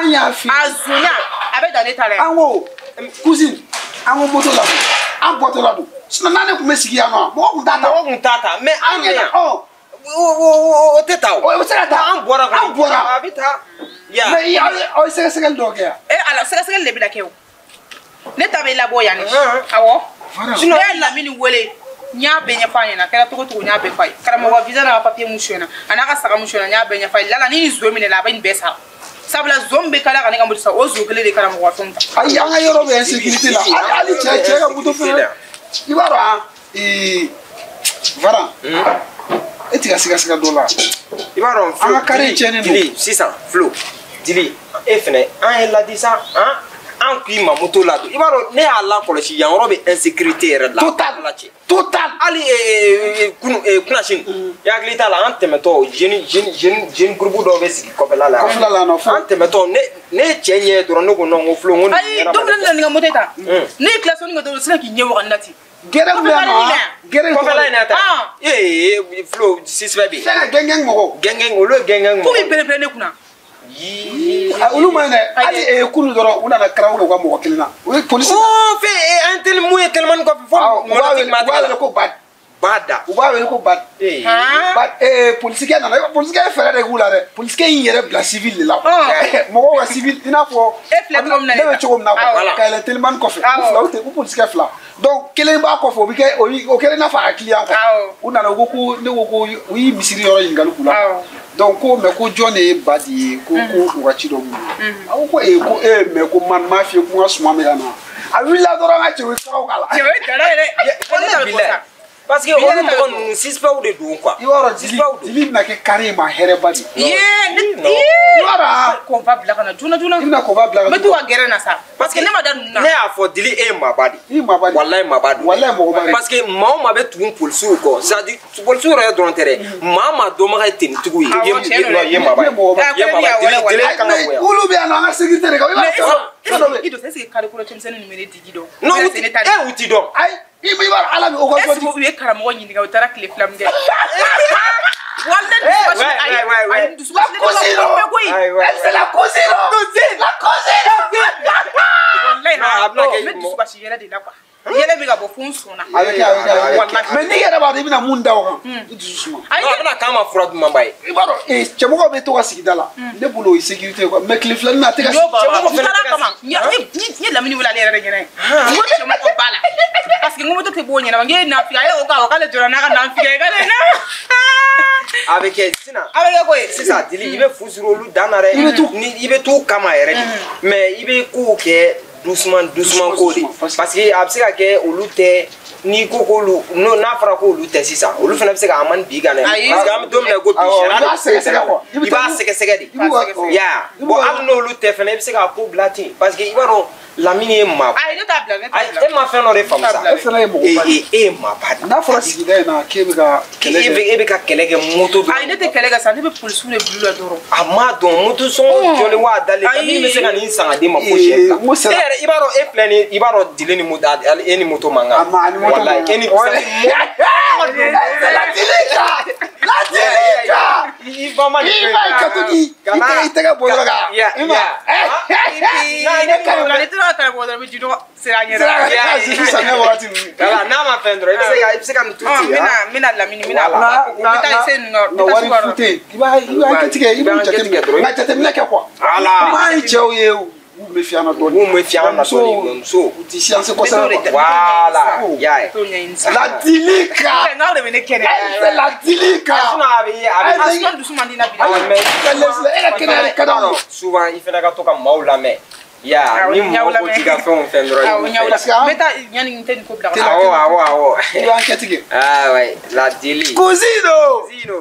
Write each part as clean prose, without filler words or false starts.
An y'a fi. A zonya a bɛ dan ne ta la. An ko cousine an ko moto la an bɔtɔ la don sinon n'ale tun bɛ sigi yan nɔ mɔgɔ tun t'a ta. Mɔgɔ tun t'a ta mais an bɛ yan. O tɛ taa o. O tɛ se ka taa. An bɔra kɔni. An bɔra. A bɛ taa. Mais aw ye sɛgɛsɛgɛli dɔw kɛ yan. E ala sɛgɛsɛgɛli de bɛna kɛ o. Ne ta bɛ labɔ yan de. Awɔ. Sinon ne ye Lamini wele. N y'a bɛɛ ɲɛfɔ a ɲɛna a kɛra cogo cogo n y'a bɛɛ f'a ye karamɔgɔ visa n'a ka papier mun sonyɛna a n'a ka saga mun sonyɛna n y'a bɛɛ ɲɛfɔ a ye lala ni nin zon minɛ la a bɛ nin bɛɛ sara sabula zon min bɛ kala ka ne ka moto san o zon kelen de karamɔgɔ ka fɛnw ta. Ayi an ka yɔrɔ bɛ insécurité la hali cɛ ka moto fɛnɛ i b'a dɔn an Varan e ti ka siga dɔ la i b'a dɔn an ka carré tiɲɛnen don Dili sisan Flo Dili e fɛnɛ an ye ladi sa an k'i ma moto la don i b'a dɔn ne y'a lakɔlɔsi yan yɔrɔ bɛ insécurité yɛrɛ la. Total total. Hali kunasini i hakili t'a la an tɛmɛtɔ jeune groupe dɔw bɛ sigi kɔfɛla la. Kɔfɛla la nɔ fo. An tɛmɛtɔ ne ye cɛ ɲɛ dɔrɔn ne ko non ko Flo n ko nin ayi don min na ne nana nin ka moto ta ne ye klaxon kɛ dɔrɔn u sina k'i ɲɛ waga n na ten. Gɛrɛ mun bɛ yan nɔ gɛrɛ kɔfɛla in na ta ee Flo suspect bɛ yen. Fɛn gɛngɛn mɔgɔw. Gɛngɛn olu ye gɛngɛn mɔgɔw. Fo k'i pɛrɛn-pɛrɛn ne kunna. Olu ma ɲi dɛ hali kunu dɔrɔn u nana karaw u ka mɔgɔ kelen na o ye polisi. O fɛn an teli mun ye telimani kɔfɛ fo u b'a wele ko Bad. Bada. U b'a wele ko Bad. Bad polisikɛ nana polisikɛ ye fɛɛrɛ de k'u la dɛ polisikɛ y'i yɛrɛ bila civil de la. Mɔgɔw ka civil i n'a fɔ. E filɛ cogo min na ne bɛ cogo min na quoi ka yɛlɛ telimani kɔfɛ u fila u polisikɛ fila donc kelen b'a kɔfɛ o bɛ kɛ o kɛlen i n'a fɔ a ka client quoi. U nana u ko ko ne ko ko u y'i misiri yɔrɔ ɲininkali k'u la. Donc ko mais ko jɔn de ye Badi ye ko ko u ka ci dɔ b'u bolo. A ko ko ee ko e mais ko man m'a f'i ye ko n ka suman bɛ ka na. A wulila dɔrɔn ka cɛ o ye karaw k'a la. Cɛ o ye dara yɛrɛ. Parce que olu mɔgɔ ninnu suspect de don quoi. I b'a dɔn Dili bɛna kɛ carré ma hɛrɛba de ye. Ne i b'a dɔn kɔnfa bila ka na joona joona. I bɛna kɔnfa bila ka na. N bɛ to ka gɛrɛ na sa. Parce que ne ma da ninnu na. Ne y'a fɔ Dili e ye maaba de ye. I ye maaba de ye. Walayi maaba de. Walayi mɔgɔba de. Parce que maa o maa bɛ tugun polisiw kɔ c'est à dire polisiw yɛrɛ dɔrɔn tɛ dɛ maa o maa dɔnbaga ye tenitigiw ye. I ye maaba ye. I ye maaba ye Dili kan ka bonya. Olu bɛ yan nɔ an ka sécurité de kan. I b'a sɔrɔ I don est-ce que carré kɔnɔ cɛmisɛnnin ninnu bɛ ne digi dɔn. Non u ti dɔn. Ayi. I b'a ala o ka est-ce que u ye karamɔgɔ ɲininka u taara tile fila min kɛ. Walayi dusu la cousine c'est la cousine la cousine. Walayi n bɛ dusukasi yɛlɛ de la quoi yɛlɛ bɛ ka bɔ fo n sɔn na. A bɛ kɛ a bɛ kɛ a bɛ kɛ mais n'i yɛrɛ b'a dɔn i bɛna mun da o kan i dusu suma. Ayi a bɛna k'an ma fura dumanba ye. I b'a dɔn cɛmɔgɔw bɛ to ka sigida la ne bolo o ye sécurité quoi mais tile filanin na a tɛ ka sigi. Cɛmɔgɔ fana tɛ ka sigi. N ye Lamini wele ale yɛrɛ de ɲɛna ye. N ko cɛmɔgɔ b'a la parce que n ko moto tɛ bɔ o ɲɛna n k'e nafigiya ale ko awɔ k'ale jɔra n'a ka nafigiya ye k'ale na. A bɛ kɛ sisan. A bɛ kɛ koyi. Sisan Dili i bɛ fu siri olu dan na dɛ. I bɛ t'u kama yɛrɛ de mais i bɛ kow kɛ doucement doucement ko de parce que a bɛ se ka kɛ olu tɛ n'i ko k'olu n'a fɔra k'olu tɛ sisan olu fana bɛ se ka amende bin i kan dɛ parce que an bɛ don min na i ko bi i b'a sɛgɛsɛgɛ quoi i b'a sɛgɛsɛgɛ de ya bon hali n'olu tɛ fana i bɛ se k'a ko bila ten parce que i b'a dɔn Lamini ye maa. Ayi ne t'a bila ne t'a bila. E ma fɛn dɔ de faamu sa. E fana ye mɔgɔba de ye. E ye maaba de ye. N'a fɔra sigida in na k'e bɛ ka kɛlɛ kɛ. E bɛ ka kɛlɛ kɛ moto dɔrɔn. Ayi ne tɛ kɛlɛ kɛ sa ne bɛ polisiw de bila la dɔrɔn. A ma dɔn moto sɔngɔ jɔlen wa a dalen Lamini bɛ se ka nin san ka d'e ma fo siɲɛ fila. E yɛrɛ i b'a dɔn e filɛ nin i b'a dɔn Dili ni moto e ni moto man kan. A ma a ni moto man kan. Walayi e ni. La Dili kan la Dili kan. I ba ma nin I b'a ye ka to k'i i tɛgɛ bɔ yɔrɔ kan. I ma. Ne ka ɲi ne tɛ karamɔgɔ dɔrɔn bɛ ji dɔgɔ sira ɲɛna. Samiya wagati ninnu. Wala n'a ma fɛn dɔrɔn i bɛ se ka nin tu ten. N bɛna Lamini n bɛna n bɛ taa se ninnu ka wari fu tɛ yen i b'a kɛ tigɛ i b'u jateminɛ nka jateminɛ kɛ quoi. Wala. Kuma ye cɛw ye u bɛ fiyan na dɔɔnin. U bɛ fiyan na dɔɔnin muso. U ti siyanse kosɛbɛ quoi. Wala i y'a ye. La Dili kan. N'aw de bɛ ne kɛnɛ. C'est la Dili kan. Sinon a bɛ a bɛ. A sinon dusu man di n na bi. E ka kɛnɛya de ka d'anw ye. Souvent i fana ka to ka maaw lamɛn. Ya ni mɔgɔ ko k'i ka fɛn o fɛn dɔrɔn i b'o fɛ. Parce que n bɛ taa yanni n tɛ nin ko bila ka Awɔ awɔ awɔ. I b'an kɛ tigɛ. Ah ouais la Dili. Cousino. Cousino.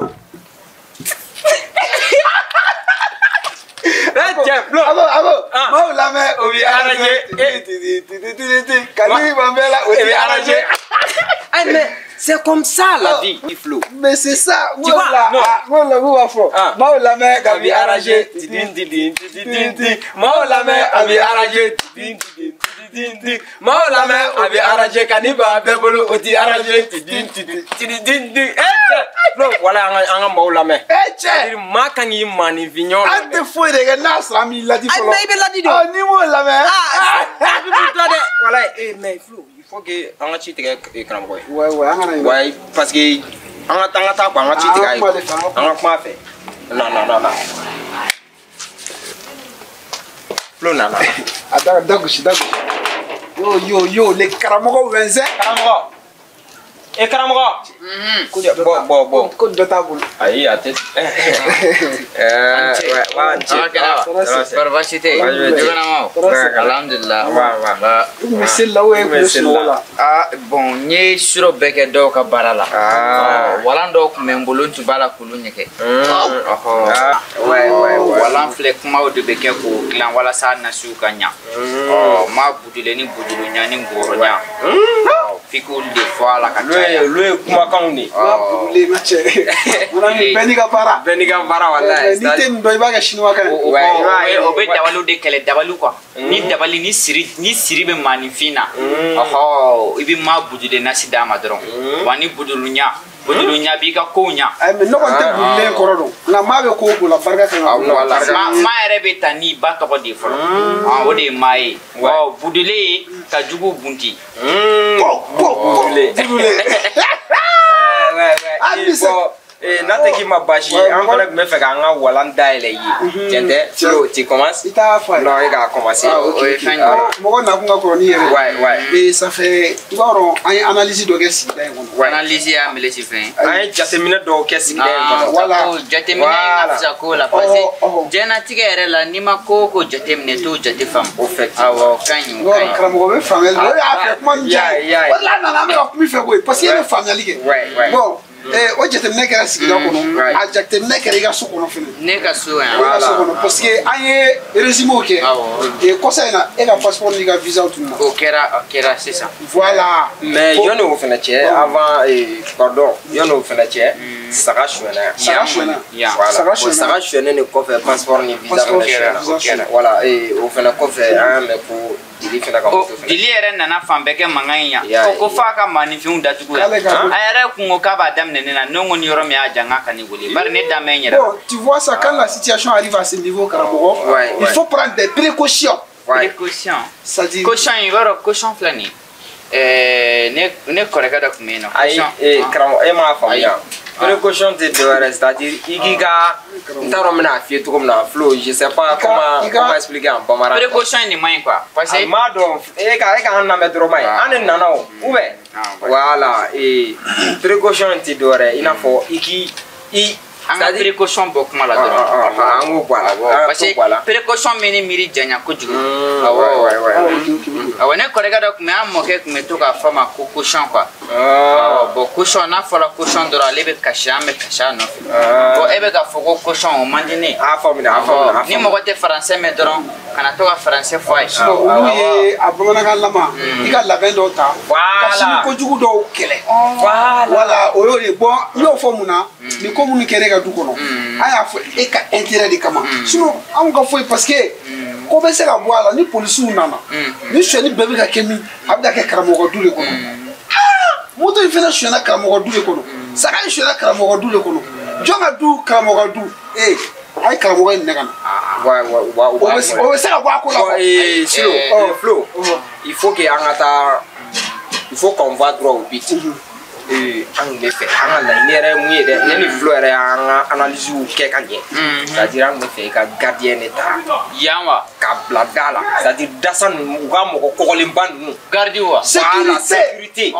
Cɛ Flo. Abo abo maaw lamɛn o b'i arranger. Ka di ban bɛɛ la o t'i arranger. Ayi mais c'est comme ça la vie, Flo. Mais c'est ça. Tu vois, non. N b'a fɔ. Maaw lamɛn ka b'i arranger. Tidin tidin tidin tidin. Maaw lamɛn a b'i arranger. Tidin tidin tidin. Ti maaw lamɛn a bɛ arranger ka ni b'a bɛɛ bolo o ti arranger ti din ti ti din din. Eh cɛ, wala an ka maaw lamɛn. Eh cɛ, maa kan k'i maaninfin ɲɔgɔn lamɛn. An tɛ foyi de kɛ n'a sɔrɔ an b'i ladi fɔlɔ. Ayi, i bɛ ladi de. Ɔ n'i m'o lamɛn. Aa, i b'i to dɛ. Wala eh mais Flo, il faut que an ka ci tigɛ karamɔgɔ ye. Ouais ouais, an kana ɲinɛ. Ouais, parce que an ka taa quoi, an ka ci tigɛ a ye. An ka kuma fɛ. Non non non non. Flo nana. A da gosi da gosi. Yo yo yo, les karamɔgɔ wɛnsɛn. Karamɔgɔ. E karamɔgɔ. Bon bon bon. Ko dɔ t'a bolo. Ayi a tɛ. Ouais an ce. Kɔri baasi tɛ yen. Alhamdulillah. Wa. I kun bɛ seli la ou e kun bɛ sunɔgɔ la? Ah bon, n ye suro bɛɛ kɛ dɔw ka baara la. Walan dɔw tun bɛ n bolo n tun b'a la k'olu ɲɛgɛn. Walan filɛ kumaw de bɛ kɛ k'o dilan walasa nasiw ka ɲa. Ɔ ma budule ni buduluɲa ni ngɔrɔɲa. F'i k'olu de fɔ a la ka caya. Olu ye kumakanw de ye. Ma budule ma cɛ. Bɛɛ n'i ka baara. Bɛɛ n'i ka baara walayi. N'i tɛ nin dɔn i b'a kɛ chinois kan ye. O bɛ dabaliw de kɛlɛ, dabaliw quoi. Ni dabali ni siri bɛ maaninfin na. Ɔhɔ, i bɛ ma budule nasi d'a ma dɔrɔn. Wa ni buduluɲa b'i ka kow ɲa. Ayi mais ne kɔni tɛ budulen kɔrɔ dɔn. Nka maa bɛ ko o ko la barika kan ka bɔ. Maa yɛrɛ bɛ ta n'i ba tɔgɔ de ye fɔlɔ. O de ye maa ye. Ɔ budule ka jugu bunti. Budule. N'a tɛ k'i ma baasi ye, an fana tun bɛ fɛ k'an ka walan dayɛlɛ i ye. Tiɲɛ tɛ? Flo, tu commences? I t'a fɔ a ye. Non, e k'a commencer. O ye fɛn jumɛn? Mɔgɔ nakun ka kɔrɔ n'i yɛrɛ. Ouais ouais. Et ça fait, i b'a dɔn an ye analyse dɔ kɛ sigida in kɔnɔ. Analyse y'a melesi fɛn ye. An ye jateminɛ dɔw kɛ sigida in kɔnɔ. Voilà. Jateminɛ in ka fisa ko la parce que diɲɛlatigɛ yɛrɛ la n'i ma ko o ko jateminɛ t'o jate faamu. Effectivement. Awɔ, o ka ɲi o ka ɲi. Karamɔgɔ bɛ faamuyali kɛ. O de y'a fɛ kuma min diya ye. O de la a nana an bɛ ka kuma i fɛ koyi parce que e bɛ faamuyali kɛ. Ouais ouais. Bon. O jateminɛ kɛra sigida kɔnɔ, a jateminɛ kɛra i ka so kɔnɔ fɛnɛ. Ne ka so yan. I ka so kɔnɔ parce que an ye résumé kɛ. Kɔsa in na e ka passeport n'i ka visa tununa. O kɛra sisan. Voilà. Mais yanni o fɛnɛ cɛ, avant pardon, yanni o fɛnɛ cɛ, saga sonyɛna. Saga sonyɛna. Voilà. Saga sonyɛnen de kɔfɛ passeport ni visa fɛnɛ sonyɛna. Voilà, o fɛnɛ kɔfɛ an y'a mɛn ko Dili fɛnɛ ka moto fɛnɛ. Dili yɛrɛ nana fan bɛɛ kɛ mankan in yan. Ko f'a ka maaninfinw datugu yan. A yɛrɛ kun ko k'a b'a daminɛ ne na, ne ko ni yɔrɔ min y'a ja n k'a ka ne wele. Bari ne da mɛn n yɛrɛ. Bon, tu vois ça, quand la situation arrive à ce niveau, karamɔgɔ, il faut prendre des précautions. Précautions. C'est-à-dire. Caution in, i b'a dɔn caution filɛ nin ye. Ne kɔrɔkɛ dɔ tun bɛ yen nɔ. Ayi, karamɔgɔ, e m'a faamuya. Précaution tɛ dɔwɛrɛ, c'est-à-dire i k'i ka n t'a dɔn n bɛna f'i ye cogo min na Flo, je sais pas comment expliquer en bamanan. Précaution in de man ɲi quoi parce que. A m'a dɔn e ka an lamɛn dɔrɔn ma ye an de nana o ou bien. Voilà, précaution in tɛ dɔwɛrɛ i n'a fɔ i k'i i. An ka précaution bɔ kuma la dɔrɔn. An k'o bɔ a la. Parce que précaution bɛ ne miiri janya kojugu. Awɔ. Awɔ, ne kɔrɔkɛ dɔ tun bɛ an mɔkɛ tun bɛ to k'a fɔ a ma ko caution quoi. Awɔ, bon caution n'a fɔra caution dɔrɔn ale bɛ kasi an bɛ kasi a nɔfɛ. Bon e bɛ k'a fɔ ko caution o man di ne ye. A faamuya a faamuya. Ni mɔgɔ tɛ français mɛn dɔrɔn kana to ka français fɔ a ye. Sinon olu ye a bamanankan lama i ka labɛn dɔw ta. Ka sini kojugu dɔw kɛlɛ. Voilà, o y'o de ye. Bon n y'o fɔ mun na ni ko minnu kɛra e ka du kɔnɔ an y'a fɔ e ka intérêt de kama. Sinon anw ka foyi parce que ko bɛ se ka bɔ a la ni polisiw nana ni sonyɛni bɛɛ bɛ ka kɛ min a bɛ ka kɛ karamɔgɔ du de kɔnɔ. Moto in fana sonyɛna karamɔgɔ du de kɔnɔ, saga in sonyɛna karamɔgɔ du de kɔnɔ, jɔn ka du karamɔgɔ du ee a ye karamɔgɔ in minɛ ka na. O bɛ se ka bɔ a ko la quoi. Silo, Flo, il faut que an ka taa, il faut qu'on va droit au but. An tun bɛ fɛ an ka laɲini yɛrɛ ye mun ye dɛ, ne ni Flo yɛrɛ y'an ka analyse kɛ ka ɲɛ. C'est-à-dire an tun bɛ fɛ i ka gardien de ta. Yan wa? Ka bila da la, c'est-à-dire dasa ninnu u ka mɔgɔ kɔgɔlenba ninnu. Garde wa? Sécurité.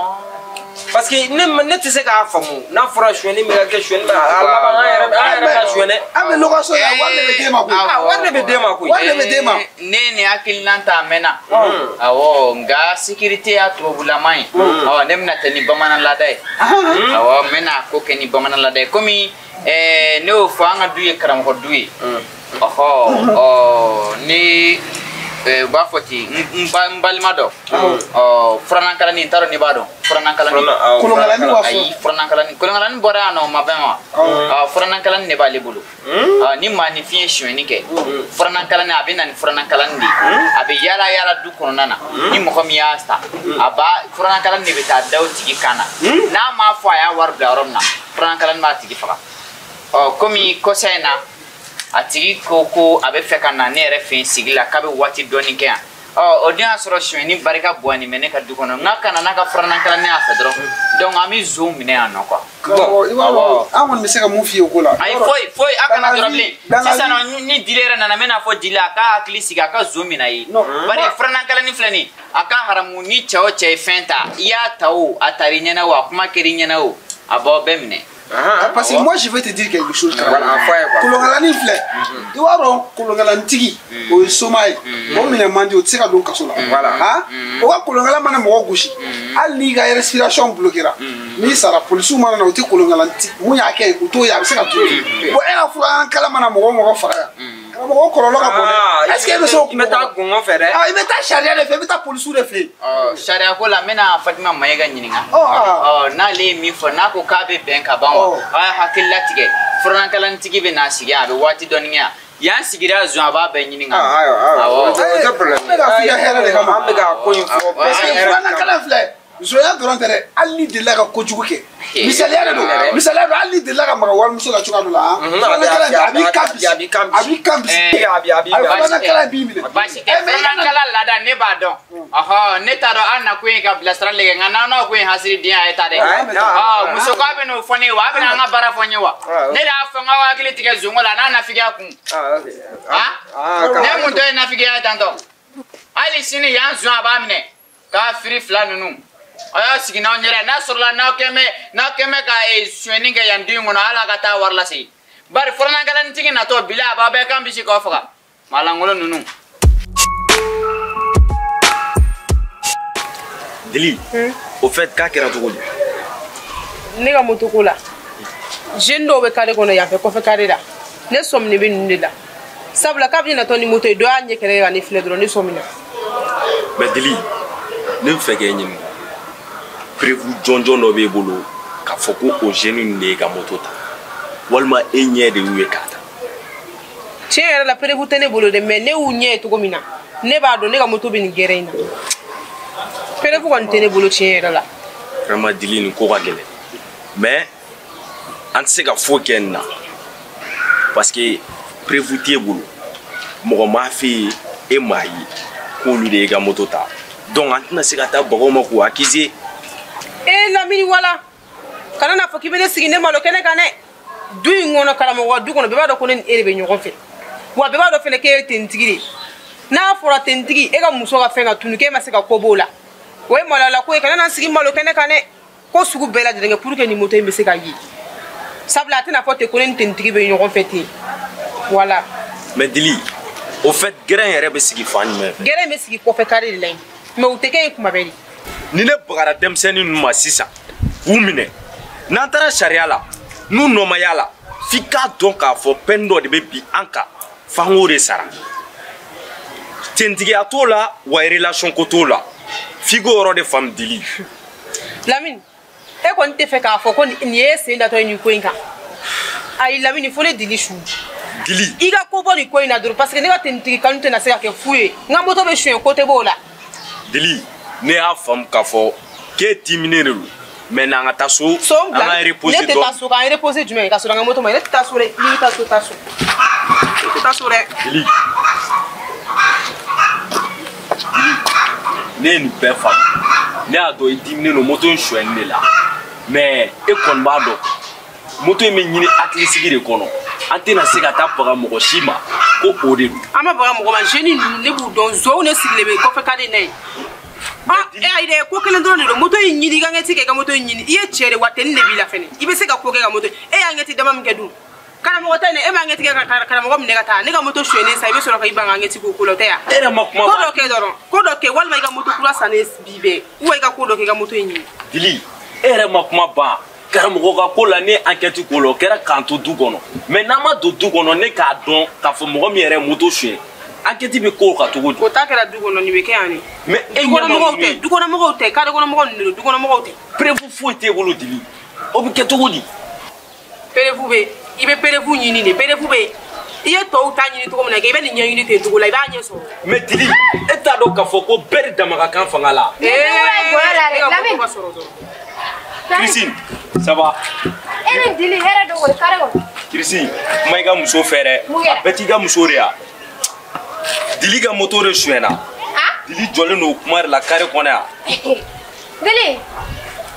Parce que ne tɛ se k'a faamu n'a fɔra sonyɛni bɛ ka kɛ sonyɛni bɛ a laban an yɛrɛ ka sonyɛnɛ. An bɛ location na wari de bɛ d'e ma koyi. Wari de bɛ d'e ma koyi. Wari de bɛ d'e ma. Ne ni hakilina ta mɛnna. Awɔ, nka sécurité y'a tubabulama ye. Awɔ, ne bɛna taa ni bamanan laada ye. Awɔ, n bɛna ko kɛ ni bamanan laada ye komi ne y'o fɔ an ka du ye karamɔgɔ du ye. Ɔhɔ, ɔ ni U b'a fɔ ten n balima dɔ furanankalani n t'a dɔn n'i b'a dɔn furanankalani kolonkalani b'a fɔ ayi furanankalani kolonkalani bɔra yan nɔ o ma bɛn wa furanankalani de b'ale bolo ni maaninfin ye sonyɛni kɛ furanankalani a bɛ na ni furanankalani de ye a bɛ yaala yaala du kɔnɔna na ni mɔgɔ min y'a ta a b'a furanankalani de bɛ taa da o tigi kan na n'a m'a fɔ a y'a wari bila yɔrɔ min na furanankalani b'a tigi faga komi kɔsa in na a tigi ko ko a bɛ fɛ ka na ne yɛrɛ fɛ yen sigi la k'a bɛ waati dɔɔni kɛ yan o dun y'a sɔrɔ sonyɛni barika bonyani bɛ ne ka du kɔnɔ n ka kana n'a ka furanankalani y'a fɛ dɔrɔn donc an bɛ zon minɛ yan nɔ quoi. Karamɔgɔ i b'a dɔn an kɔni bɛ se ka mun f'i ye o ko la. Ayi foyi foyi a kana jɔrɔ bilen sisan nɔ ni Dili yɛrɛ nana n bɛna fɔ Dili a k'a hakili sigi a ka zon minɛ a ye bari furanankalani filɛ nin ye a ka haramu ni cɛ o cɛ ye fɛn ta i y'a ta o a taar'i ɲɛna o a kuma kɛr'i ɲɛna o a b'aw bɛɛ minɛ. Parce que moi je vais te dire quelque chose. Kolonkalani filɛ i b'a dɔn kolonkalanitigi o ye soma ye o minɛ man di o tɛ se ka don kaso la o ka kolonkala mana mɔgɔ gosi hali n'i ka respiration bloquera n'i sara polisiw mana na o tɛ kolonkalantigi mun y'a kɛ u t'o ye a bɛ se ka to yen bon e ka furankala mana mɔgɔ o mɔgɔ faga yan karamɔgɔ kɔlɔlɔ ka bon dɛ est ce que e bɛ se o i bɛ taa gɔngɔn fɛ dɛ i bɛ taa sariya de fɛ i bɛ taa polisiw de fɛ yen. Sariya ko la n bɛna Fatima Mayiga ɲininka n'ale ye min fɔ n'a ko k'a bɛ bɛn ka ban wa a ye hakili latigɛ furankalanitigi bɛ n'a sigi a bɛ waati dɔɔni kɛ yan yan sigira zon a b'a bɛɛ ɲininka. Awɔ o tɛ problème ye. Ne bɛ ka f'i ka hɛrɛ de kama. An bɛ ka ko in fɔ. Parce que furankalan filɛ zonya dɔrɔn tɛ dɛ hali n'i delila ka kojugu kɛ misaliya de don misaliya don hali n'i delila ka maga warimuso la cogoya dɔ la furankalan a b'i kan bisi a b'i kan bisi furankalan b'i minɛ. Baasi tɛ furankala laada ne b'a dɔn ne t'a dɔn an nakun ye ka bilasirali kɛ nka n'aw n'aw ko ye hasiriden a ye taa dɛ muso ko a bɛ n'o fɔ ne ye wa a bɛ n'an ka baara fɔ n ye wa ne de y'a fɔ n k'aw hakili tigɛ zonko la n'a nafigiya kun ne mun tɔ ye nafigiya ye tantɔ hali sini yan zon a b'a minɛ k'a firi fila ninnu. A y'aw sigi n'aw ɲɛrɛ n'a sɔrɔla n'aw kɛn bɛ ka sonyɛni kɛ yan du in kɔnɔ hali a ka taa wari lasegin bari furanankalanitigi natɔ bila a b'aw bɛɛ kan bisi k'aw faga maalankolon ninnu. Dili au fait k'a kɛra cogo di. Ne ka moto ko la jeune dɔw bɛ carré kɔnɔ yan fɛ kɔfɛ carré la ne sɔminen bɛ ninnu de la sabula kabini natɔ ni moto ye dɔ y'a ɲɛ kɛrɛ ka ne filɛ dɔrɔn ne sɔmina. Mais Dili ne bɛ fɛ k'e ɲininka. Preuve jɔnjɔn dɔ b'e bolo k'a fɔ ko o jeune ninnu de ye ka moto ta walima e ɲɛ de y'u ye k'a ta. Tiɲɛ yɛrɛ la preuve tɛ ne bolo dɛ mais ne y'u ɲɛ ye cogo min na ne b'a dɔn ne ka moto bɛ nin gɛrɛ in na preuve kɔni tɛ ne bolo tiɲɛ yɛrɛ la. Vraiment Dili nin ko ka gɛlɛn mais an tɛ se ka foyi kɛ nin na parce que preuve t'e bolo mɔgɔ m'a f'e ye e m'a ye k'olu de ye ka moto ta donc an tɛna se ka taa bagaw ma k'u accuser. E Lamini wala kana n'a fɔ k'i bɛ ne sigi ne malo kɛnɛ kan dɛ du in kɔnɔ karamɔgɔ du kɔnɔ bɛɛ b'a dɔn ko ne ni e de bɛ ɲɔgɔn fɛ wa bɛɛ b'a dɔn fɛnɛ k'e ye tenitigi de ye n'a fɔra tenitigi e ka muso ka fɛn ka tunu k'e ma se ka ko b'o la o ye maloyala ko ye kana na sigi malo kɛnɛ kan dɛ ko sugu bɛɛ lajɛlen kɛ pour que nin moto in bɛ se ka ye sabula a tɛna fɔ ten ko ne ni tenitigi bɛ ɲɔgɔn fɛ ten wala. Mais Dili au fait gɛrɛn yɛrɛ bɛ sigi fan jumɛn fɛ. Gɛrɛn bɛ sigi kɔfɛ carré de la yen mais u tɛ kɛ yen kuma bɛɛ de. Ni ne bagara denmisɛnnin ninnu ma sisan k'u minɛ n'an taara sariya la n'u nɔ ma y'a la f'i k'a dɔn k'a fɔ peine dɔ de bɛ bin an kan f'an k'o de sara tentigiya t'o la wa relation ko t'o la f'i k'o yɔrɔ de faamu Dili. Lamini e kɔni tɛ fɛ k'a fɔ ko nin ye sen datɔ ye nin ko in kan ayi Lamini fo ne Dili su. Dili i ka ko bɔ nin ko in na dɔrɔn parce que ne ka tenitigi kanu tɛna se ka kɛ fu ye n ka moto bɛ suɲɛ ko tɛ b'o la. Dili ne y'a faamu k'a fɔ k'e diminen de don mais n'an ka taa so an ka reposer dɔɔni. Ne tɛ taa so k'an reposer jumɛn ka sɔrɔ an ka moto ma ne tɛ taa so dɛ n'i bɛ taa so taa so ne tɛ taa so dɛ. Dili ne ye nin bɛɛ faamu ne y'a dɔn i diminen don moto in sonyɛni de la mais e kɔni b'a dɔn moto in bɛ ɲini hakilisigi de kɔnɔ an tɛna se ka taa baga mɔgɔ si ma ko o de don. An ma baga mɔgɔ ma jeune ninnu ne b'u dɔn zonw de sigilen bɛ kɔfɛ ka de na ye. E ayi dɛ ko kelen dɔrɔn de don moto in ɲini i ka ŋɛti kɛ i ka moto in ɲini i ye cɛ de wa tenni de b'i la fɛnɛ i bɛ se ka ko kɛ ka moto e y'a ŋɛti dama min kɛ dun karamɔgɔ ta in e m'a ŋɛti kɛ ka karamɔgɔ minɛ ka taa ne ka moto sonyɛnen sa i bɛ sɔrɔ ka i ban ka ŋɛti k'o ko la o tɛ yan. E yɛrɛ ma kuma ko dɔ kɛ dɔrɔn ko dɔ kɛ walima i ka moto kura san ne bi bɛɛ ou i ka ko dɔ kɛ i ka moto in ɲini. Dili e yɛrɛ ma kuma ban karamɔgɔ ka ko la ne enquête ko la o kɛra k'an to du kɔnɔ mais n'an ma don du kɔnɔ ne k'a dɔn k'a fɔ mɔgɔ min yɛrɛ ye moto suɲɛ Enquête bɛ k'o kan cogo di? O ta kɛra du kɔnɔ nin bɛ kɛ yan de. Mais e ɲɛ ma mun ye? Du kɔnɔmɔgɔw tɛ, carré kɔnɔmɔgɔw ninnu de don, du kɔnɔmɔgɔw tɛ. Preuve foyi t'e bolo Dili. O bɛ kɛ cogo di? Preuve bɛ i bɛ preuve ɲini de, preuve bɛ yen. I ye tɔw ta ɲini cogo min na kɛ i bɛ nin ɲɛɲini ten cogo la i b'a ɲɛ sɔrɔ. Mais Dili, e t'a dɔn k'a fɔ ko bɛɛ de dama ka kan fanga la. Ee, Lamine. Christine, ça va? E ni Dili hɛrɛ don kɔni carré kɔnɔ. Christine, kuma i ka muso fɛ dɛ. A bɛɛ t'i ka muso de ya. Dili ka moto de sonyɛna. Dili jɔlen don kuma de la carré kɔnɔ yan. Dili,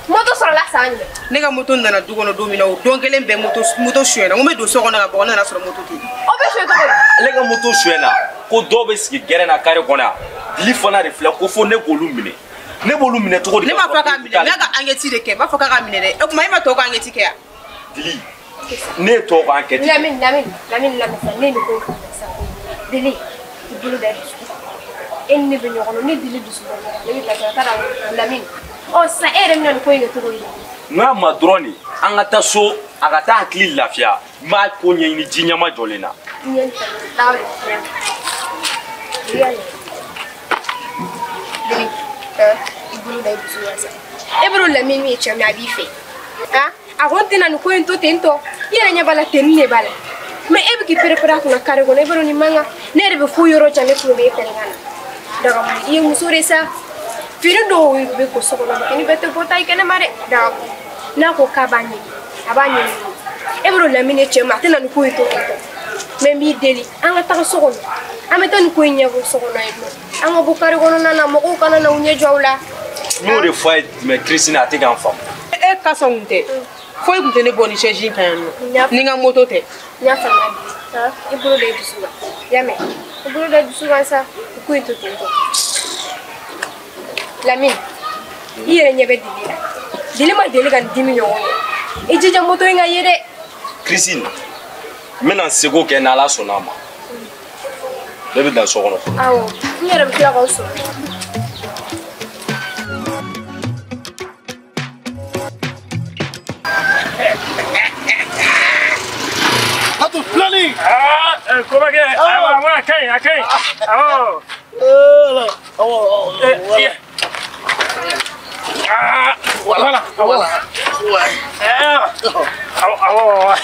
moto sɔrɔla san jumɛn? Ne ka moto nana du kɔnɔ don min na o don kelen bɛɛ moto sonyɛna. N ko n bɛ don so kɔnɔ ka bɔ ne nana sɔrɔ moto tɛ yen. O bɛ sonya cogo di? Ale ka moto sonyɛna ko dɔw bɛ sigi gɛrɛn na carré kɔnɔ yan. Dili fana de filɛ ko fo ne k'olu minɛ. Ne b'olu minɛ cogo di? Ne m'a fɔ k'a minɛ, ne ka enquête de kɛ, n b'a fɔ k'a ka minɛ dɛ. O tuma e ma tɔw ka enquête kɛ yan? Dili, ne ye tɔw ka enquête. Lamine, Lamine, Lamine, lamɛn sa, ne ye nin ko in faamuya sisan. Dili, i bolo da i dusu kan. E ni ne bɛ ɲɔgɔn dɔn, ne Dili dusu bɔ ɲɔgɔn na, ne bɛ lafiya, t'a dɔn Lamine. Ɔ sisan e yɛrɛ bɛna nin ko in kɛ cogo di? N k'a ma dɔrɔn de, an ka taa so, a ka taa hakili lafiya. N b'a ko ɲɛɲini ji ɲɛma jɔlen na. N ye nin faamuya, taa o de. Dili y'a ɲɛ. Dili, i bolo da i dusu kan sa. E b'a dɔn Lamine min ye cɛ min ye, a b'i fɛ. A kɔni tɛna nin ko in to ten tɔ. I yɛrɛ ɲɛ b'a la tenue de b'a la. Mais e bɛ k'i pérépéré a kunna carré kɔnɔ, e b'a dɔn nin man kan. Ne yɛrɛ bɛ fo yɔrɔ jan, ne tulo bɛ e pɛrɛnkan na. Dagabolo, i ye muso de sa. Fini dɔw bɛ ko so kɔnɔ, fini bɛɛ tɛ bɔta i kɛnɛma dɛ. Dagabolo, n'a ko k'a b'a ɲini, a b'a ɲini. E b'a dɔn Lamine ye cɛ min ye, a tɛna nin ko in to ten tɔ. Mais n b'i deli, an ka taga so kɔnɔ. An bɛ taa nin ko in ɲɛfɔ so kɔnɔ yen nɔ. An ka bɔ carré kɔnɔna na, mɔgɔw kana na u ɲɛ jɔ aw la. N y'o de fɔ a ye mais Christine a tɛ k'an faamu. E ka sɔn kun tɛ. Foyi kun tɛ ne bɔ ni chaise in kan yan nɔ. Ni n ka moto tɛ. N y'a faamuya bi. I bolo da i dusu kan. I y'a mɛn? I bolo da i dusu kan sa. I ko in to ten tɔ. Lamine, i yɛrɛ ɲɛ bɛ Dili la. Dili ma deli ka nin dimi ɲɔgɔn ye. I jija moto in ka ye dɛ. Christine, n bɛna n seko kɛ n'Ala sɔnna a ma. Ne bɛ dan so kɔnɔ. Awɔ, n yɛrɛ bɛ tila k'aw sɔrɔ. Filani. Ah, kobakɛ, awa, a ka ɲi, a ka ɲi. Awɔ. Awɔ. Ah, voilà, voilà. Awɔ.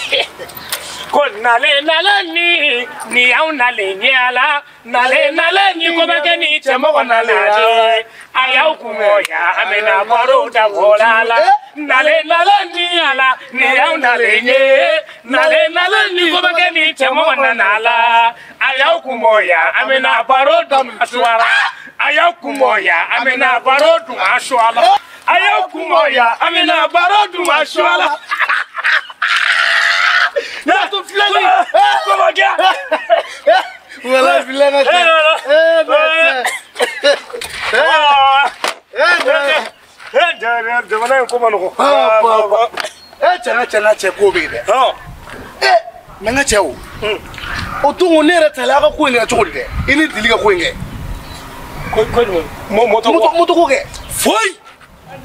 Ko nale nale ni ni y'anw nalen ye a la, nale nale ni kobakɛ ni cɛmɔgɔ nalen ye. A y'aw kunbɔ yan, an bɛna baro dabɔ la la. Nale nale ni a la, ni y'anw nalen ye. Nale nale ni kobakɛ ni cɛmɔgɔ nana la. A y'aw kunbɔ yan, an bɛna baro daminɛ suwa la. A y'aw kunbɔ yan, an bɛna baro dun a suwa la. A y'aw kunbɔ yan, an bɛna baro dun a suwa la. Nato filani. Kobakɛ. Wala filani tɛ. Eh, jamana in ko ma nɔgɔn. E cɛ cɛ ko bɛ yen dɛ. Mais n ka cɛ o. O don ne yɛrɛ taara a ka ko in kɛ cogo di dɛ? I ni Dili ka ko in kɛ. Ko jumɛn? Moto ko kɛ. Foyi.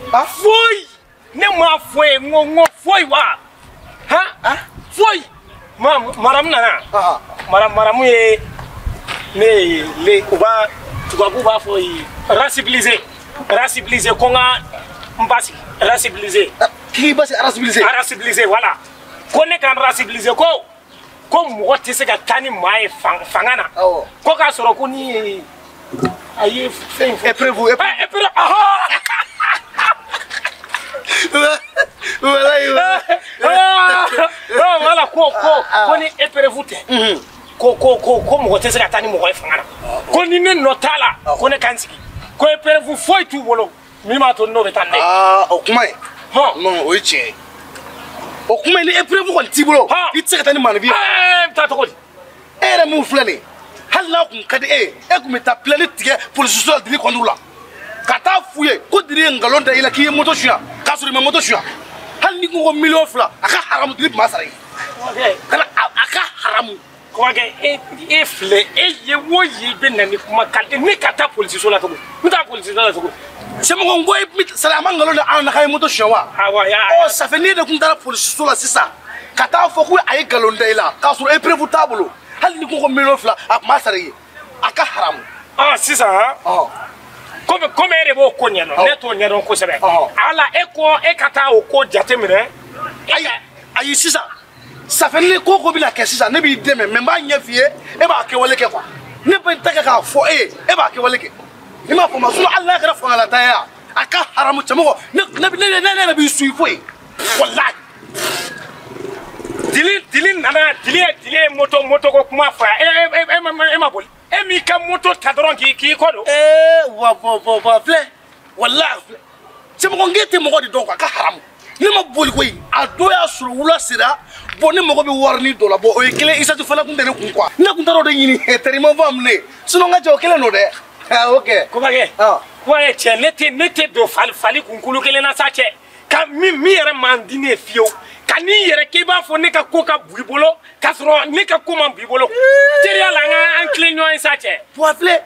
Foyi. Ne m'a fɔ ye n ko foyi wa? Han? Foyi. Maramu nana. Maramu ye ne ye le u b'a tubabu b'a fɔ ye racibiliser. Racibiliser ko n ka n basigi racibiliser. K'i basigi racibiliser. Racibiliser voilà. Ko ne ka racibiliser ko mɔgɔ tɛ se ka taa ni maa ye fanga na. Ko k'a sɔrɔ ko ni ye a ye fɛn in fɔ. Épreuve. Épreuve ahɔ. Voilà. Voilà ko ni épreuve tɛ. Ko mɔgɔ tɛ se ka taa ni mɔgɔ ye fanga na. Ko ni ne nɔ t'a la ko ne ka n sigi. Ko épreuve foyi t'u bolo min b'a to n'o bɛ taa ne ye. O kuma in. Non o ye tiɲɛ ye. O kuma in ni épreuve kɔni t'i bolo. I tɛ se ka taa ni maanifin ye. N bɛ taa cogo di? E yɛrɛ mun filɛ nin ye, hali n'a kun ka di e ye, e kun bɛ taa plainte tigɛ polisiso la Dili kɔntu la. Ka taa f'u ye ko Dili ye nkalon da i la k'i ye moto suɲɛ k'a sɔrɔ i ma moto suɲɛ. Hali n'i ko ko miliyɔn 2 a ka haramu Dili tun b'a sara i ye. Kana a ka haramu. Kɔkɛ e filɛ e ye o ye i bɛ na ni kuma kalite ne ka taa polisiso la cogo n bɛ taa polisiso la cogo. Sɛmɔgɔ n ko sari a ma nkalon da an na k'a ye moto suɲɛ wa? Awɔ ya. Ɔ ça fait ne de kun taara polisiso la sisan ka taa fɔ ko a ye nkalon da i la k'a sɔrɔ épreuve t'a bolo hali n'i ko ko miliyɔn 2 a tun b'a sara i ye. A ka haramu. Ah sisan. Comme e de b'o ko ɲɛdɔn, ne t'o ɲɛdɔn kosɛbɛ. Ala e ko e ka taa o ko jateminɛ. Ayi sisan. Ça fait ne ko ko bɛna kɛ sisan ne b'i dɛmɛ mais n b'a ɲɛ f'i ye e b'a kɛwale kɛ quoi. Ne bɛ n ta kɛ k'a fɔ e ye e b'a kɛwale kɛ. I m'a faamu sinon hali n'a kɛra fangalata ye a ka haramu cɛmɔgɔ ne yɛrɛ b'i suit fo yen walahi. Dili nana dili ye moto ko kuma fɔ yan e ma boli e m'i ka moto ta dɔrɔn k'i kɔ don. Wa wa filɛ walahi filɛ cɛmɔgɔ n k'e tɛ mɔgɔ de dɔn quoi a ka haramu. Ne ma boli koyi a dɔ y'a sɔrɔ wula sera bon ne mago bɛ warini dɔ la bon o ye kelen isatu fana kun tɛ ne kun quoi ne kun taara o de ɲini terima fɔ ne sinon n ka cɛ o kelen don dɛ. Ok. Kobakɛ. Kobakɛ cɛ ne tɛ don fali kunkolo kelen na sa cɛ ka min yɛrɛ man di ne ye fiyewu ka n'i yɛrɛ k'i b'a fɔ ne ka ko ka bon i bolo k'a sɔrɔ ne ka ko man bon i bolo teriya la an tilen ɲɔgɔn ye sa cɛ. Bon a filɛ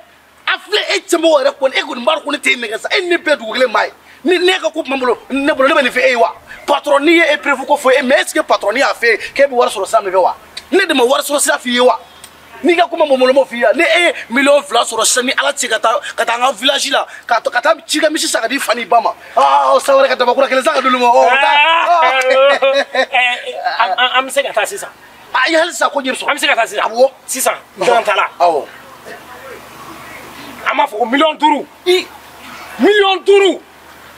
e cɛmɔgɔ yɛrɛ kɔni e kɔni b'a dɔn ko ne t'e nɛgɛ sa e ni ne bɛɛ dugu kelen maa ye. Ni ne ka ko tun bɛ n bolo ne bolo ne bɛ nin fɛ e ye wa patron n'i ye e prévu ko fɔ e mais est ce que patron y'a fɛ e k'e bɛ wari sɔrɔ sira min fɛ wa ne de ma wari sɔrɔ sira f'i ye wa n'i ka ko ma bɔ n bolo n b'o f'i ye ni e ye miliyɔn 2 sɔrɔ sisan ni ala cɛ ka taa an ka village la ka taa ci ka misi san ka di fa ni ba ma san wɛrɛ ka dabakura kelen san ka d'olu ma an bɛ se ka taa sisan. Ayi hali sisan ko ɲɛ bɛ sɔrɔ. An bɛ se ka taa sisan. Awɔ. Sisan n ta la. Awɔ. An b'a fɔ ko miliyɔn 5. Miliyɔn 5.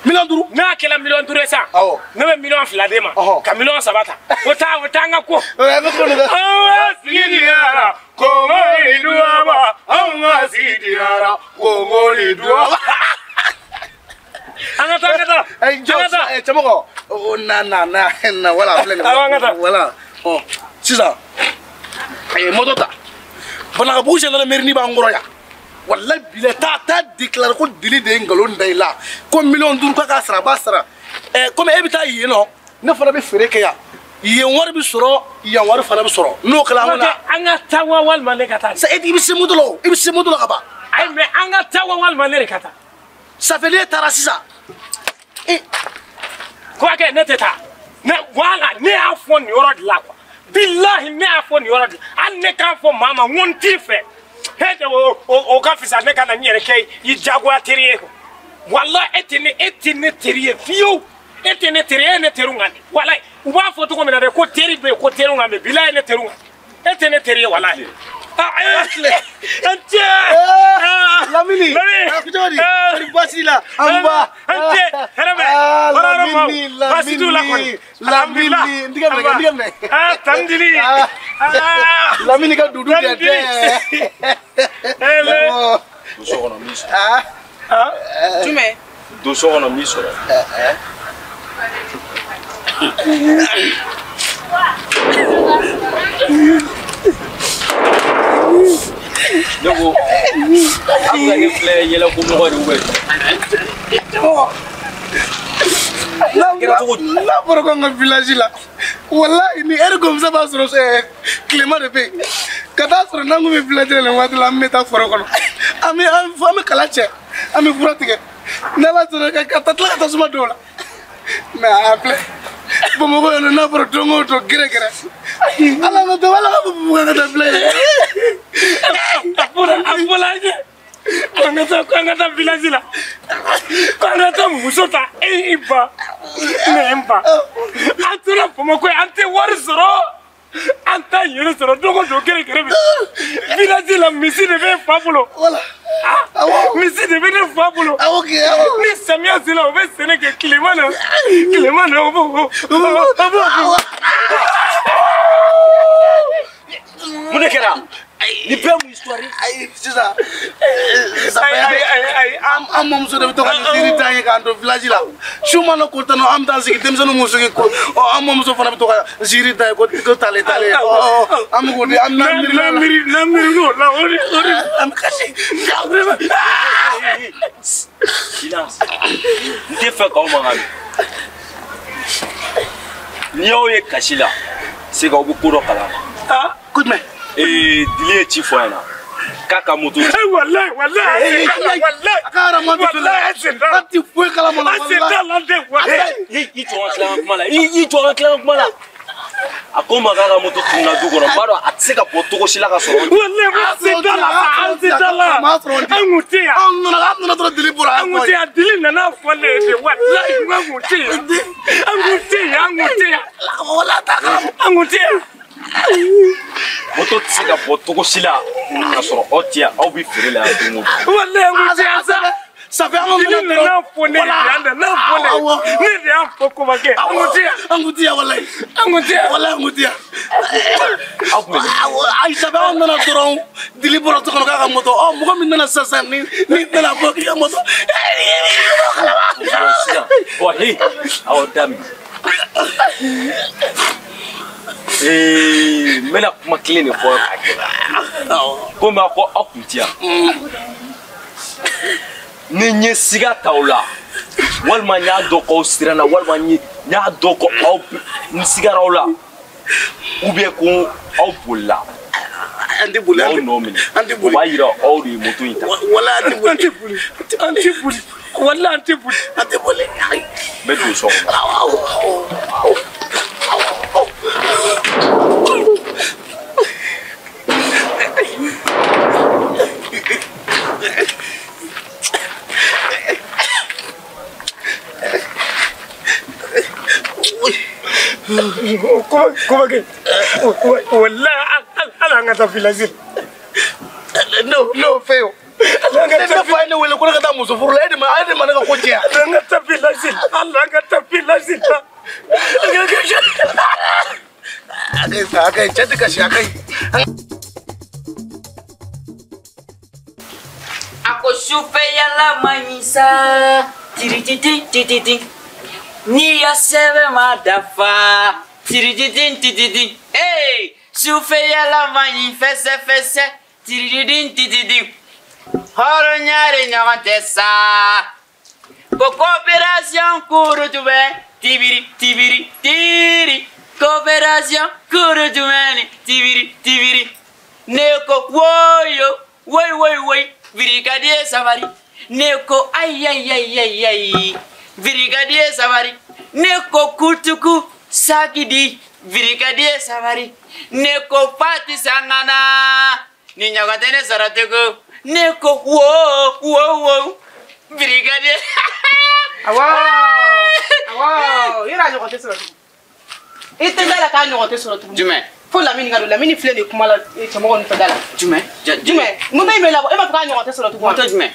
Miliyɔn 5. N'a kɛra miliyɔn 5 ye sa. Awɔ. Ne bɛ miliyɔn 2 d'e ma. Ka miliyɔn 3 ta. O t'an ka ko. An bɛ ko nin kɛ. An ka sigi diyara Kongo ni duwaba. Anw ka sigi diyara Kongo ni duwaba. An ka taa. Ayi jɔ cɛmɔgɔ. Na na wala filɛ nin ye. Awɔ an ka taa. Wala sisan moto ta. Banakabugu gendarmerie b'an kɔrɔ yan. Wallahi bilahi taa déclaré ko dili de ye nkalon da i la ko miliyɔn 5 k'a k'a sara a b'a sara komi e bɛ taa yen nɔ ne fana bɛ feere kɛ yan yen wari bɛ sɔrɔ yan wari fana bɛ sɔrɔ n'o kɛra an ka an ka taa wa walima ne ka taa. Sa e i bɛ se moto la o i bɛ se moto la ka ban. Ayi mais an ka taa wa walima ne de ka taa. Ça fait ne taara sisan. Kobakɛ ne tɛ taa ne voilà ne y'a fɔ nin yɔrɔ de la quoi bilahi ne y'a fɔ nin yɔrɔ de la hali ne k'a fɔ maa ma n ko n t'i fɛ. O ka fisa ne ka na n yɛrɛ kɛ i jagoya teri ye quoi walahi e tɛ ne teri ye fiyewu e tɛ ne teri ye e ye ne teriw ŋani walahi u b'a fɔ cogo min na dɛ ko teri bɛ yen ko teriw ŋani bɛ bilahi e ne teriw ŋani e tɛ ne teri ye walahi. N cɛ. Lamini. Cogo di? Kɔri baasi la an ba. N cɛ hɛrɛ bɛ. Lamini baasi t'u la kɔni. Lamini n tigɛ minɛ. Tan dili. Lamini ka dudu tɛ dɛ. Don so kɔnɔ n b'i sɔrɔ. Jumɛn? Don so kɔnɔ n b'i sɔrɔ. Ne ko a bɛ ka ne filɛ yɛlɛko mɔgɔ de ou bien. N'a fɔra ko an ka village la walahi ni heure comme ça b'a sɔrɔ tilema de bɛ yen ka taa sɔrɔ n'an kun bɛ village la nin waati la an bɛ taa foro kɔnɔ an bɛ kala cɛ an bɛ fura tigɛ n'ala sɔnna ka taa tila ka tasuma don o la mais a filɛ Bamakɔ yan nɔ n'a fɔra don o don gɛrɛ gɛrɛ ala ka to ala ka Bamakɔ ka taa filɛ ye. A fɔra an ye k'an ka taa village la k'an ka taa muso ta e y'i ban ne ye n ban an tora Bamakɔ yan an tɛ wari sɔrɔ an t'a yɛrɛ sɔrɔ don o don gɛrɛ gɛrɛ bɛ village la misi de bɛ fa bolo. Misi de bɛ ne fa bolo. Ni samiya sera o bɛ sɛnɛ kɛ tilema na o b'o. Mun de kɛra? Ni bɛɛ mun histoire ye? Ayi sisan. An mamuso de bɛ to ka nin ziiri d'an ye k'an to village la. Su mana ko tan an bɛ taa sigi denmisɛnninw b'u sigi ko an mamuso fana bɛ to ka ziiri d'an ye ko tale tale. An bɛ k'o di an bɛ miiri la. N'an miiri l'o la o de. An bɛ kasi. Silence. N tɛ fɛ k'aw mankan mɛn. N'i y'aw ye kasi la, c'est k'aw bɛ ko dɔ kalama. Ko jumɛn? Dili ye ci fɔ an ɲɛna k'a ka moto. Walayi walayi walayi. A ka hadamaden to la. An ti foyi kalama la. An sen t'a la dɛ walayi. I jɔ ka tila an ka kuma la. I jɔ ka tila an ka kuma la. A ko ma k'a ka moto tununa du kɔnɔ, n b'a dɔn a tɛ se ka bɔ cogo si la ka sɔrɔ. Walayi an tɛ da la, an tɛ da la. An kun tɛ yan. An nana dɔrɔn Dili bɔra. An kun tɛ yan, Dili nana fɔ ne ye de, walayi an kun tɛ yan. An kun tɛ yan, an kun tɛ yan. An kun tɛ yan. Moto tɛ se ka bɔ cogo si la ka sɔrɔ aw tɛ yan, aw bɛ feere la yan don o don. Walayi an kun tɛ yan sa. Ça fait un Dili nana fɔ ne ye de, an nana fɔ ne ye. Ne de y'a fɔ Kobakɛ, an kun tɛ yan. An kun tɛ yan walayi. An kun tɛ yan. Walayi an kun tɛ yan. Aw kun bɛ min? Ayi ça fait anw nana dɔrɔn Dili bɔra so kɔnɔ k'a ka moto. Ɔ mɔgɔ min nana sisan ni nana bɔ k'i ka moto. Sisan, bɔn he, aw da minɛ. N bɛna kuma kelen de fɔ k'a gɛlɛya. Komi aw ko aw kun tɛ yan. Ni n ye siga ta aw la, walima n y'a dɔn k'aw siranna, walima n y'a dɔn ko aw n sigara aw la, ou bien ko aw bolila. An tɛ boli, aw nɔ minɛ. An tɛ boli. O b'a yira aw de ye moto in ta. Wala an tɛ boli. An tɛ boli. An tɛ boli. Wala an tɛ boli. An tɛ boli. N bɛ don so kɔnɔ. Kobakɛ, walayi hali an ka taa village la. N'o fɛ o. Ne fa ye ne wele ko ne ka taa muso furu la, e de ma ne ka ko tiɲɛ. Hali an ka taa village la, hali an ka taa village la. A ka ɲi, cɛ tɛ kasi, a ka ɲi. A ko sufɛ yala man ɲi sa, tirititi tititi. N'i ya sɛbɛn ma dafa, tirititi tititi. Hey, sufɛ yala man ɲi fɛsɛ fɛsɛ, tirititi tititi. Hɔrɔnya de ɲɔgɔn tɛ sa. Ko coopération kuru jumɛn, tibiri tibiri tiri. Coopération kuru jumɛn ni tibiri tibiri. Ne ko woyo, woyi woyi woyi, brigadier sabari. Ne ko ayi ayi ayi ayi ayi. Brigadier sabari. Ne ko kutuku sakidi, brigadier sabari. Ne ko pati sangana, ni ɲɔgɔn tɛ ne sɔrɔ tugun. Ne ko wo wo wo, brigadier. Awɔ, awɔ, yɔrɔ a ɲɔgɔn tɛ sɔrɔ tugun. I tɛ da la k'a ɲɔgɔn tɛ sɔrɔ tugun. Jumɛn? Fo Lamini ka don, Lamini filɛ nin ye kuma la cɛmɔgɔ ninnu fɛ da la. Jumɛn? Jumɛn? Moto in bɛ labɔ, e b'a fɔ k'a ɲɔgɔn tɛ sɔrɔ tugun wa? Moto jumɛn?